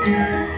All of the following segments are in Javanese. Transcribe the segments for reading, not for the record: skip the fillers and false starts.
Kang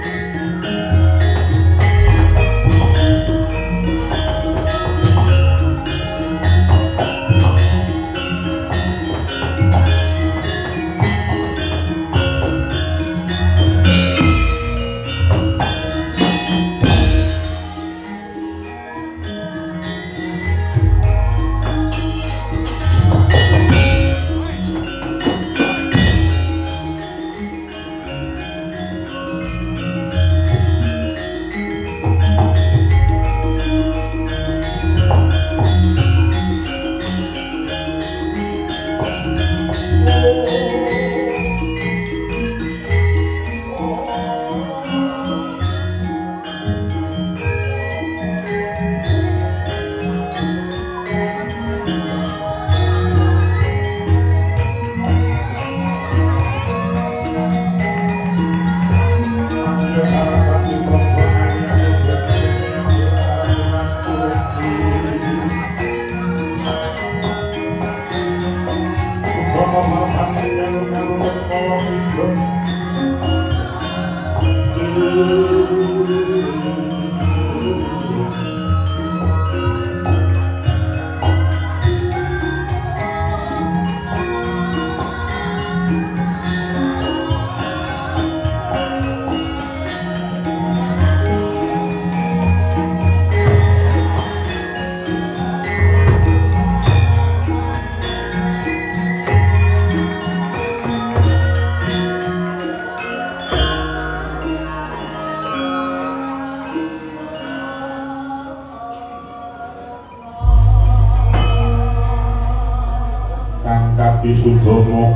kadi Sudama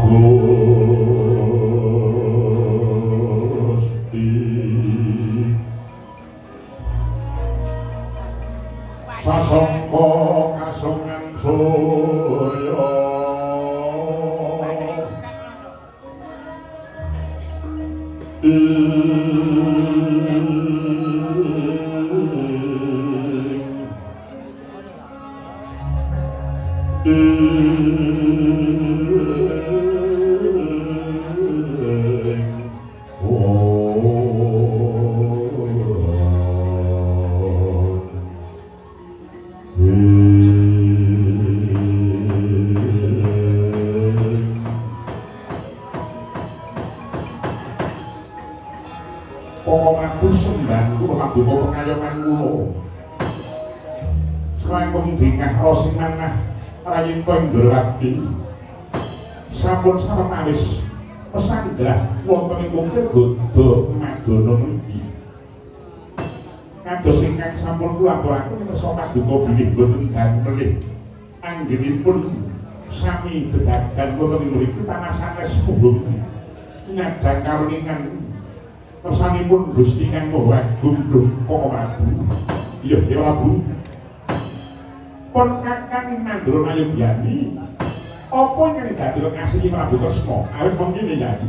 Gusti sasongko kasongan surya sampun sawenawis pesanggah wonten ing Wukir Gada Madana mriki. Kados ingkang sampun kula aturaken kersa paduka bilih boten dangu melih anggenipun sami dedagan wonten ing mriki tanah sanes muhun nyadang kaweningan kersanipun Gusti Kang Maha Agung Duh Koko Prabu. Iya, ya Prabu. Pun kakang ing Mandura Nayogyani apa ingkang dadi asli Prabu Kresna awit mengkene yai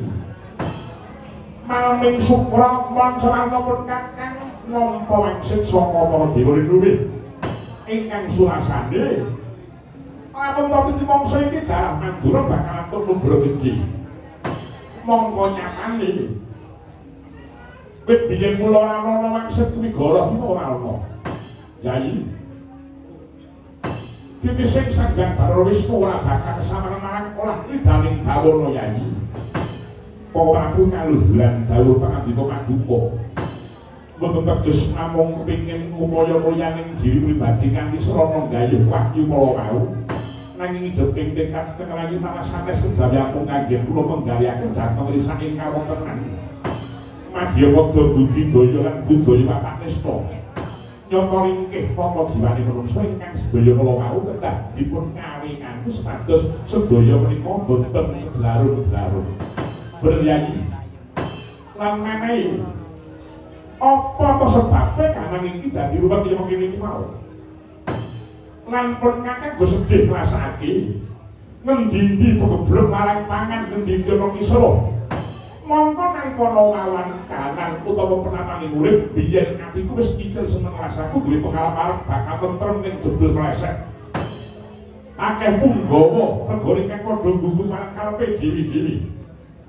malaming sukra mancarana pun kakang nampa wangsit saka para dewa linuwih ingkang surasane lamun to titi mangsa iki darah Mandura bakal antuk lumbra gedhe mongko nyatane wit biyen mula ora ana wangsit kuwi goroh iki ora ana yai. Titising Sang Hyang Bathara Wisnu ora bakal samaran marang olah kridaning bawana yai. Koko Prabu kaluhuran dawuh pangandika paduka. Mboten teges namung kepingin ngupaya mulyaning diri pribadi kanthi srana nggayuh wahyu kala wau. Nanging idheping tekad tengerangi tanah sanes kejawi ampun kangge kula menggalihaken dhateng risaking kawontenan. Madya padha budidaya lan budaya papak nista. Nyata ringkih tata jiwane manungsa ingkang sedaya kala wau kedah dipun karingaken supados sedaya menika boten kedlarung-dlarung. Bener yai. Lan menehi apa to sebabe kahanan iki dadi ruwet kaya mengkene iki mau. Lan pun kakang go sedih ngrasakake ngendi-endi pegeblek marang pangan ngendi-endi ana kisruh. Mongko nalika ana wawan kahanan utawa penatane urip biyen atiku wis kicil seneng rasaku duwe pengarep-arep bakal tentrem ning jebul meleset. Akeh punggawa negara ingkang padha gugu marang karepe dhewe-dhewe.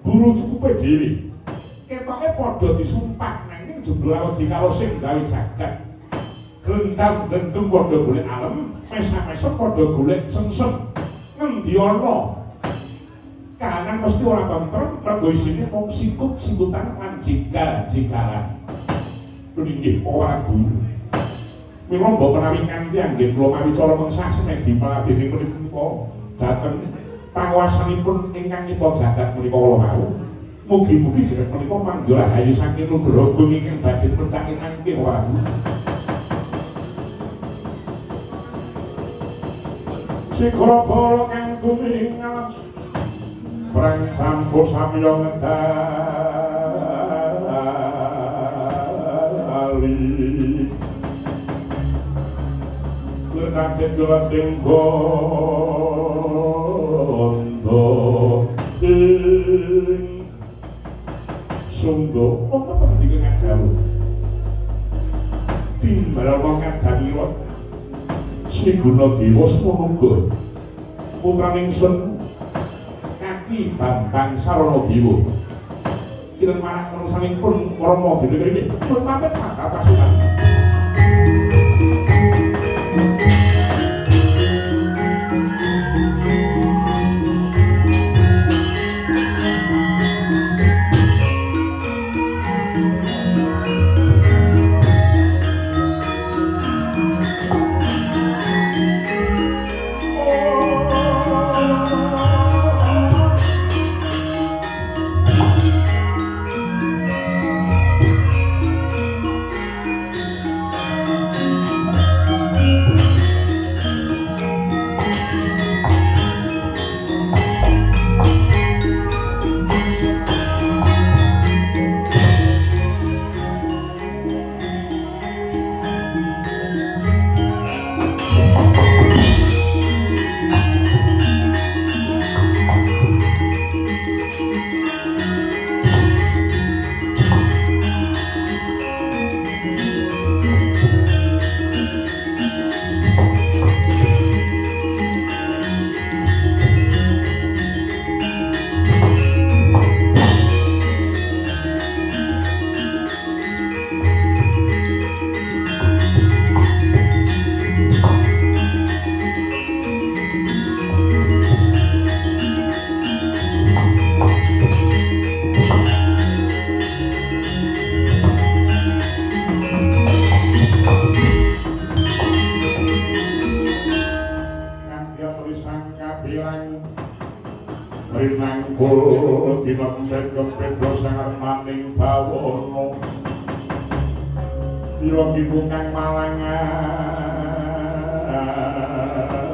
Buru cukupe dhewe. Ketoke Pokoke padha disumpah nanging jebul wedi karo sing gawe jagat. Glendam glendum padha golek alem, mesam-mesem padha golek sengsem. Ngendi ana? Kahanan mesti ora tentrem mergo isine mung sikut-sikutan lan jegal-jegalan. Inggih Prabu. Mila mbok menawi nganti anggen kula mawi cara mengsah semedi paladene punika dhateng panguwasanipun ingkang nyipta jagat menika kala wau. Mugi-mugi jenengan menika manggih rahayu saking nugroho ingkang badhe dipethake mangke Prabu. Sikara bala kang tumingal perang campur samya ngedali lenate gelating gondo ing sungguh apa penting ngadawuh timbal ana ngadangira Siguna Dewa semono uga putraning sun Ki Bambang Sarana Dewa. Kirang marak manusanipun Rama dene mriki. Pun pamit mangga pasukan. Rinangkul dinempet kepedho sangar maning bawana Yogi kang malang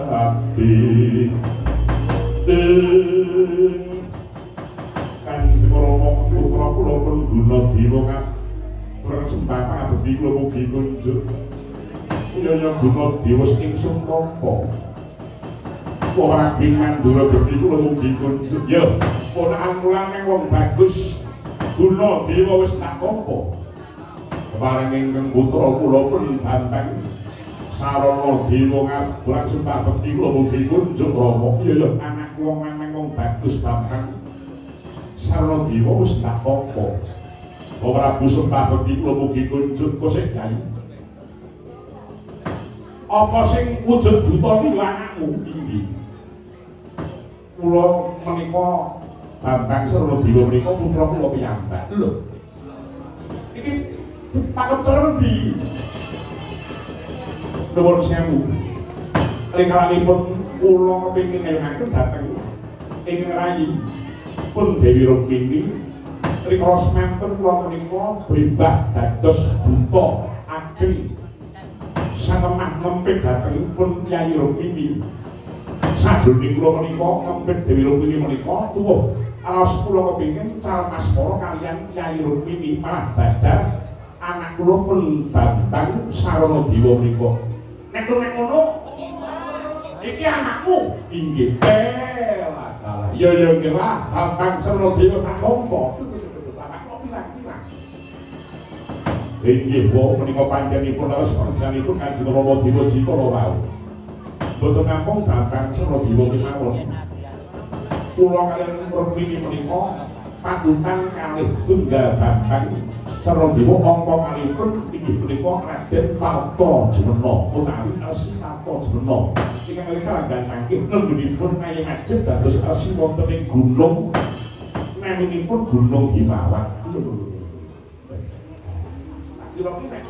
ati Kanjeng Rama putra kula pun guna dewa katurang sembah pangabekti kula mugi kunjuk Yaya guna dewa ingsun tampa Ora bing mandura bekti kula mugi kunjuk. Ya, ponakan kula neng wong bagus guna dewa wis tak tampa. Keparing ingkang putra kula pun Bambang Sarana Dewa ngaturang sembah bekti kula mugi kunjuk Rama. Iya ya, anak wong lanang wong bagus Bambang Sarana Dewa wis tak tampa. Prabu sembah bekti kula mugi kunjuk kosek Kyai. Apa sing wujud buta iki anakmu? Inggih. Kula menika Bambang Sarana Dewa menika putra kula piyambak. Lho. Iki pakep cara ngendi? Nuwun sewu. Rikalanipun kula kepengin ngayungaken dhateng ingkang rayi pun Dewi Rukmini rikala semanten kula menika bribah dados buta ageng satemah ngempit dhateng pun Yayi Rukmini. Sajroning kula menika ngempit Dewi Rukmini menika tuwuh alas kula kepengin calmasmara kaliyan Yayi Rukmini malah badar anak kula pun Bambang Sarana Dewa menika. Nek ngono iki anakmu? Inggih. Lah iya ya nggih lah Bambang Sarana Dewa tak tampa. Anakku pirang-pirang. Inggih wong menika panjenenganipun leres panjenenganipun Kanjeng Rama Dewa Jikala wau. Boten namung Bambang Sarana Dewa kemawon. Kula kaliyan Rukmini menika Patutan kalih setunggal Bambang Sarwa angka kalihipun inggih punika Raden Parta Jumena utawi Resi Parta Jumena ingkang kalanggan mangkih lembunipun ngayem ajeg dados resi wonten ing gunung naminipun Gunung Himawan. Lho. Tak kira ki nek